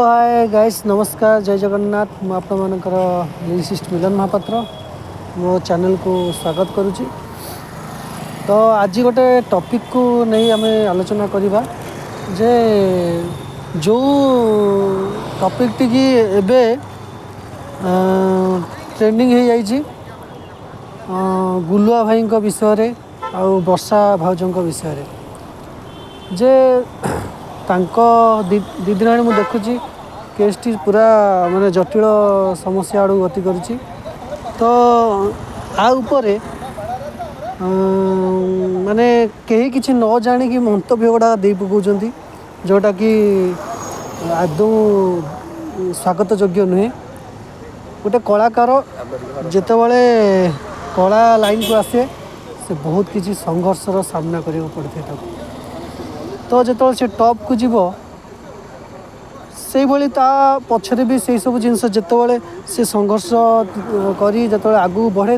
ହାଏ guys, ନମସ୍କାର, ଜୟ ଜଗନ୍ନାଥ। ମୁଁ ଆପଣମାନଙ୍କର ଲିରିସିଷ୍ଟ ମିଲନ ମହାପାତ୍ର, ମୋ ଚ୍ୟାନେଲକୁ ସ୍ୱାଗତ କରୁଛି। ତ ଆଜି ଗୋଟେ ଟପିକ୍କୁ ନେଇ ଆମେ ଆଲୋଚନା କରିବା ଯେ ଯେଉଁ ଟପିକ୍ଟିକି ଏବେ ଟ୍ରେଣ୍ଡିଂ ହେଇଯାଇଛି, ଗୁଲୁଆ ଭାଇଙ୍କ ବିଷୟରେ ଆଉ ବର୍ଷା ଭାଉଜଙ୍କ ବିଷୟରେ, ଯେ ତାଙ୍କ ଦୁଇ ଦିନ ହେଲାଣି ମୁଁ ଦେଖୁଛି କେସ୍ଟି ପୁରା ମାନେ ଜଟିଳ ସମସ୍ୟା ଆଡ଼କୁ ଗତି କରୁଛି। ତ ଆ ଉପରେ ମାନେ କେହି କିଛି ନ ଜାଣିକି ମନ୍ତବ୍ୟ ଗୁଡ଼ାକ ଦେଇ ପକାଉଛନ୍ତି, ଯେଉଁଟାକି ଆଦୌ ସ୍ୱାଗତ ଯୋଗ୍ୟ ନୁହେଁ। ଗୋଟେ କଳାକାର ଯେତେବେଳେ କଳା ଲାଇନ୍କୁ ଆସେ, ସେ ବହୁତ କିଛି ସଂଘର୍ଷର ସାମ୍ନା କରିବାକୁ ପଡ଼ିଥାଏ ତାକୁ। ତ ଯେତେବେଳେ ସେ ଟପ୍କୁ ଯିବ, ସେଇଭଳି ତା ପଛରେ ବି ସେଇ ସବୁ ଜିନିଷ, ଯେତେବେଳେ ସେ ସଂଘର୍ଷ କରି ଯେତେବେଳେ ଆଗକୁ ବଢ଼େ,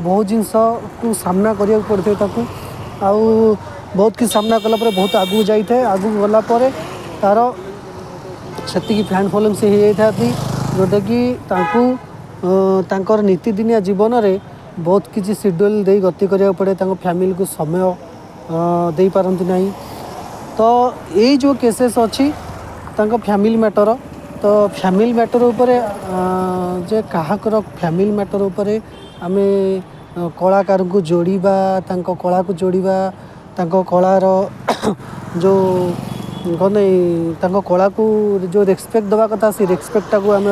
ବହୁତ ଜିନିଷକୁ ସାମ୍ନା କରିବାକୁ ପଡ଼ିଥାଏ ତାକୁ। ଆଉ ବହୁତ କିଛି ସାମ୍ନା କଲା ପରେ ବହୁତ ଆଗକୁ ଯାଇଥାଏ। ଆଗକୁ ଗଲା ପରେ ତା'ର ସେତିକି ଫ୍ୟାନ୍ ଫଲୋଇଂ ସେ ହେଇଯାଇଥାନ୍ତି, ଯେଉଁଟାକି ତାଙ୍କୁ ତାଙ୍କର ନୀତିଦିନିଆ ଜୀବନରେ ବହୁତ କିଛି ସିଡ୍ୟୁଲ୍ ଦେଇ ଗତି କରିବାକୁ ପଡ଼େ। ତାଙ୍କ ଫ୍ୟାମିଲିକୁ ସମୟ ଦେଇପାରନ୍ତି ନାହିଁ। ତ ଏଇ ଯେଉଁ କେସେସ୍ ଅଛି ତାଙ୍କ ଫ୍ୟାମିଲି ମ୍ୟାଟର୍, ତ ଫ୍ୟାମିଲି ମ୍ୟାଟର୍ ଉପରେ ଯେ କାହାଙ୍କର ଫ୍ୟାମିଲି ମ୍ୟାଟର୍ ଉପରେ ଆମେ କଳାକାରଙ୍କୁ ଯୋଡ଼ିବା, ତାଙ୍କ କଳାକୁ ଯୋଡ଼ିବା, ତାଙ୍କ କଳାର ଯେଉଁ କ'ଣ ତାଙ୍କ କଳାକୁ ଯେଉଁ ରେସପେକ୍ଟ ଦେବା କଥା, ସେ ରେସପେକ୍ଟଟାକୁ ଆମେ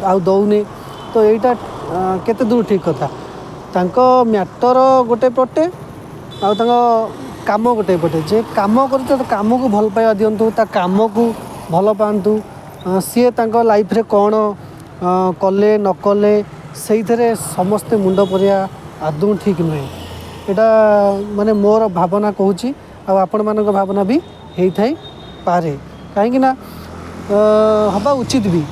ଆଉ ଦେଉନେ। ତ ଏଇଟା କେତେ ଦୂର ଠିକ୍ କଥା? ତାଙ୍କ ମ୍ୟାଟର୍ ଗୋଟେ ପଟେ ଆଉ ତାଙ୍କ କାମ ଗୋଟେ ପଟେ। ଯେ କାମ କରୁଛି, ତା କାମକୁ ଭଲ ପାଇବା ଦିଅନ୍ତୁ, ତା କାମକୁ ଭଲ ପାଆନ୍ତୁ। ସିଏ ତାଙ୍କ ଲାଇଫ୍ରେ କ'ଣ କଲେ ନ କଲେ, ସେଇଥିରେ ସମସ୍ତେ ମୁଣ୍ଡ ପୁରେଇବା ଆଦୌ ଠିକ୍ ନୁହେଁ। ଏଇଟା ମାନେ ମୋର ଭାବନା କହୁଛି, ଆଉ ଆପଣମାନଙ୍କ ଭାବନା ବି ହେଇଥାଇ ପାରେ, କାହିଁକିନା ହେବା ଉଚିତ ବି।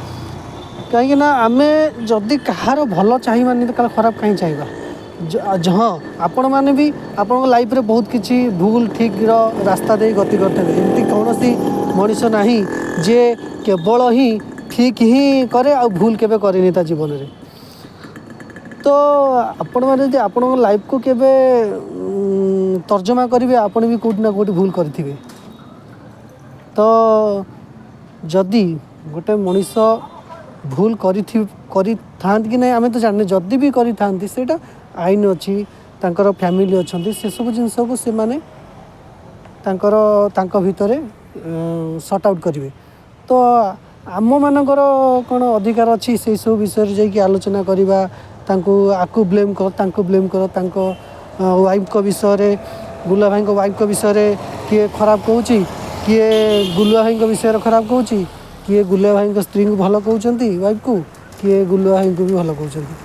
କାହିଁକିନା ଆମେ ଯଦି କାହାର ଭଲ ଚାହିଁବାନି, ତ କାହାର ଖରାପ କାହିଁ ଚାହିଁବା? ହଁ, ଆପଣମାନେ ବି ଆପଣଙ୍କ ଲାଇଫ୍ରେ ବହୁତ କିଛି ଭୁଲ ଠିକ୍ର ରାସ୍ତା ଦେଇ ଗତି କରିଥିବେ। ଏମିତି କୌଣସି ମଣିଷ ନାହିଁ ଯିଏ କେବଳ ହିଁ ଠିକ୍ ହିଁ କରେ ଆଉ ଭୁଲ କେବେ କରେନି ତା ଜୀବନରେ। ତ ଆପଣମାନେ ଯଦି ଆପଣଙ୍କ ଲାଇଫ୍କୁ କେବେ ତର୍ଜମା କରିବେ, ଆପଣ ବି କେଉଁଠି ନା କେଉଁଠି ଭୁଲ କରିଥିବେ। ତ ଯଦି ଗୋଟେ ମଣିଷ ଭୁଲ କରିଥାନ୍ତି କି ନାହିଁ ଆମେ ତ ଜାଣିନେ, ଯଦି ବି କରିଥାନ୍ତି, ସେଇଟା ଆଇନ ଅଛି, ତାଙ୍କର ଫ୍ୟାମିଲି ଅଛନ୍ତି, ସେସବୁ ଜିନିଷକୁ ସେମାନେ ତାଙ୍କର ତାଙ୍କ ଭିତରେ ସର୍ଟ ଆଉଟ୍ କରିବେ। ତ ଆମମାନଙ୍କର କ'ଣ ଅଧିକାର ଅଛି ସେଇସବୁ ବିଷୟରେ ଯାଇକି ଆଲୋଚନା କରିବା? ତାଙ୍କୁ ଆକୁ ବ୍ଲେମ୍ କର, ତାଙ୍କୁ ବ୍ଲେମ୍ କର, ତାଙ୍କ ୱାଇଫ୍ଙ୍କ ବିଷୟରେ, ଗୁଲୁଆ ଭାଇଙ୍କ ୱାଇଫ୍ଙ୍କ ବିଷୟରେ କିଏ ଖରାପ କହୁଛି, କିଏ ଗୁଲୁଆ ଭାଇଙ୍କ ବିଷୟରେ ଖରାପ କହୁଛି, କିଏ ଗୁଲୁଆ ଭାଇଙ୍କ ସ୍ତ୍ରୀଙ୍କୁ ଭଲ କହୁଛନ୍ତି ୱାଇଫ୍କୁ, କିଏ ଗୁଲୁଆ ଭାଇଙ୍କୁ ବି ଭଲ କହୁଛନ୍ତି।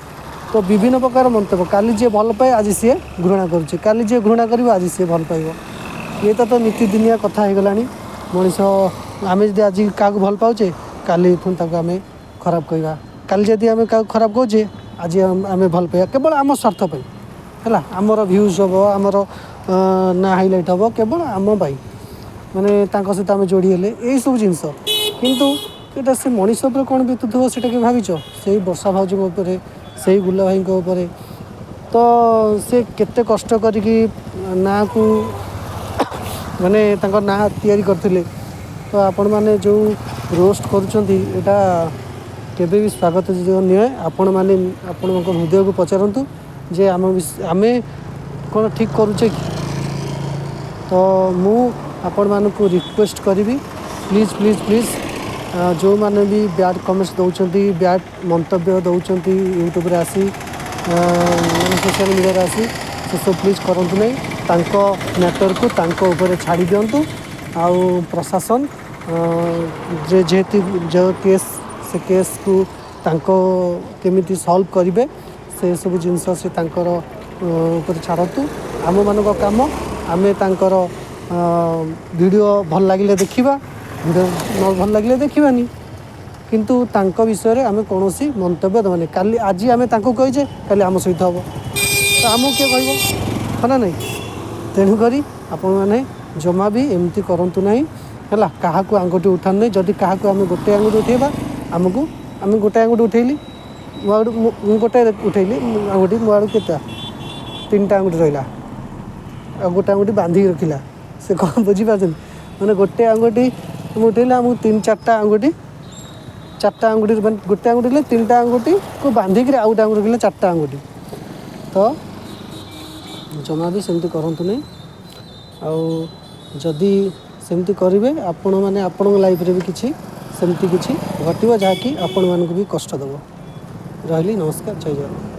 ତ ବିଭିନ୍ନ ପ୍ରକାର ମନ୍ତବ୍ୟ। କାଲି ଯିଏ ଭଲ ପାଏ, ଆଜି ସିଏ ଘୃଣା କରୁଛି। କାଲି ଯିଏ ଘୃଣା କରିବ, ଆଜି ସିଏ ଭଲ ପାଇବ। ଇଏ ତ ନୀତିଦିନିଆ କଥା ହେଇଗଲାଣି। ମଣିଷ ଆମେ ଯଦି ଆଜି କାହାକୁ ଭଲ ପାଉଛେ, କାଲି ପୁଣି ତାକୁ ଆମେ ଖରାପ କହିବା। କାଲି ଯଦି ଆମେ କାହାକୁ ଖରାପ କହୁଛେ, ଆଜି ଆମେ ଭଲ ପାଇବା, କେବଳ ଆମ ସ୍ୱାର୍ଥ ପାଇଁ। ହେଲା, ଆମର ଭ୍ୟୁଜ୍ ହେବ, ଆମର ନାଁ ହାଇଲାଇଟ୍ ହେବ, କେବଳ ଆମ ପାଇଁ, ମାନେ ତାଙ୍କ ସହିତ ଆମେ ଯୋଡ଼ି ହେଲେ, ଏଇସବୁ ଜିନିଷ। କିନ୍ତୁ ଏଇଟା ସେ ମଣିଷ ଉପରେ କ'ଣ ବିତୁଥିବ, ସେଇଟା କେବେ ଭାବିଛ? ସେଇ ବର୍ଷା ଭାଉଜଙ୍କ ଉପରେ, ସେଇ ଗୁଲା ଭାଇଙ୍କ ଉପରେ ତ ସେ କେତେ କଷ୍ଟ କରିକି ନାଁକୁ ମାନେ ତାଙ୍କ ନାଁ ତିଆରି କରିଥିଲେ। ତ ଆପଣମାନେ ଯେଉଁ ରୋଷ୍ଟ କରୁଛନ୍ତି, ଏଇଟା କେବେ ବି ସ୍ୱାଗତ ଯୋଗ୍ୟ ନୁହେଁ। ଆପଣମାନେ ଆପଣଙ୍କ ହୃଦୟକୁ ପଚାରନ୍ତୁ ଯେ ଆମେ କ'ଣ ଠିକ୍ କରୁଛେ କି? ତ ମୁଁ ଆପଣମାନଙ୍କୁ ରିକ୍ୱେଷ୍ଟ କରିବି, ପ୍ଲିଜ୍, ପ୍ଲିଜ୍, ପ୍ଲିଜ୍, ଯେଉଁମାନେ ବି ବ୍ୟାଡ଼୍ କମେଣ୍ଟସ୍ ଦେଉଛନ୍ତି, ବ୍ୟାଡ଼୍ ମନ୍ତବ୍ୟ ଦେଉଛନ୍ତି ୟୁଟ୍ୟୁବରେ ଆସି, ମାନେ ସୋସିଆଲ୍ ମିଡ଼ିଆରେ ଆସି, ସେସବୁ ପ୍ଲିଜ୍ କରନ୍ତୁ ନାହିଁ। ତାଙ୍କ ମ୍ୟାଟର୍କୁ ତାଙ୍କ ଉପରେ ଛାଡ଼ି ଦିଅନ୍ତୁ। ଆଉ ପ୍ରଶାସନ ଯେ ଯେହେତୁ ଯେଉଁ କେସ୍, ସେ କେସ୍କୁ ତାଙ୍କ କେମିତି ସଲ୍ଭ କରିବେ, ସେସବୁ ଜିନିଷ ସେ ତାଙ୍କର ଉପରେ ଛାଡ଼ନ୍ତୁ। ଆମମାନଙ୍କ କାମ, ଆମେ ତାଙ୍କର ଭିଡ଼ିଓ ଭଲ ଲାଗିଲେ ଦେଖିବା, ଭିଡ଼ିଓ ନ ଭଲ ଲାଗିଲେ ଦେଖିବାନି, କିନ୍ତୁ ତାଙ୍କ ବିଷୟରେ ଆମେ କୌଣସି ମନ୍ତବ୍ୟ ଦେବାନି। କାଲି ଆଜି ଆମେ ତାଙ୍କୁ କହିଛେ, କାଲି ଆମ ସହିତ ହେବ, ତ ଆମକୁ କିଏ କହିବ? ହଁ ନା ନାହିଁ? ତେଣୁକରି ଆପଣମାନେ ଜମା ବି ଏମିତି କରନ୍ତୁ ନାହିଁ। ହେଲା। କାହାକୁ ଆଙ୍ଗୁଠି ଉଠାନ୍ତୁ ନାହିଁ। ଯଦି କାହାକୁ ଆମେ ଗୋଟେ ଆଙ୍ଗୁଠି ଉଠେଇବା, ଆମକୁ, ଆମେ ଗୋଟେ ଆଙ୍ଗୁଠି ଉଠେଇଲି ମୋ ଆଡ଼ୁ, ମୁଁ ଗୋଟେ ଉଠେଇଲି ଆଙ୍ଗୁଠି, ମୋ ଆଡ଼ୁ କେତେ ତିନିଟା ଆଙ୍ଗୁଠି ରହିଲା, ଆଉ ଗୋଟେ ଆଙ୍ଗୁଠି ବାନ୍ଧିକି ରଖିଲା ସେ। କ'ଣ ବୁଝିପାରୁଛନ୍ତି? ମାନେ ଗୋଟେ ଆଙ୍ଗୁଠି ମୁଁ ଉଠେଇଲେ ଆମକୁ ତିନି ଚାରିଟା ଆଙ୍ଗୁଠି, ଚାରିଟା ଆଙ୍ଗୁଠି, ମାନେ ଗୋଟେ ଆଙ୍ଗୁଠି ହେଲେ ତିନିଟା ଆଙ୍ଗୁଠିକୁ ବାନ୍ଧିକିରି ଆଉ ଗୋଟେ ଆଙ୍ଗୁଠି ରଖିଲେ ଚାରିଟା ଆଙ୍ଗୁଠି। ତ ଜମା ବି ସେମିତି କରନ୍ତୁ ନାହିଁ। ଆଉ ଯଦି ସେମିତି କରିବେ, ଆପଣମାନେ ଆପଣଙ୍କ ଲାଇଫ୍ରେ ବି କିଛି ସେମିତି କିଛି ଘଟିବ, ଯାହାକି ଆପଣମାନଙ୍କୁ ବି କଷ୍ଟ ଦେବ। ରହିଲି, ନମସ୍କାର, ଜୟ ଜଗନ୍ନାଥ।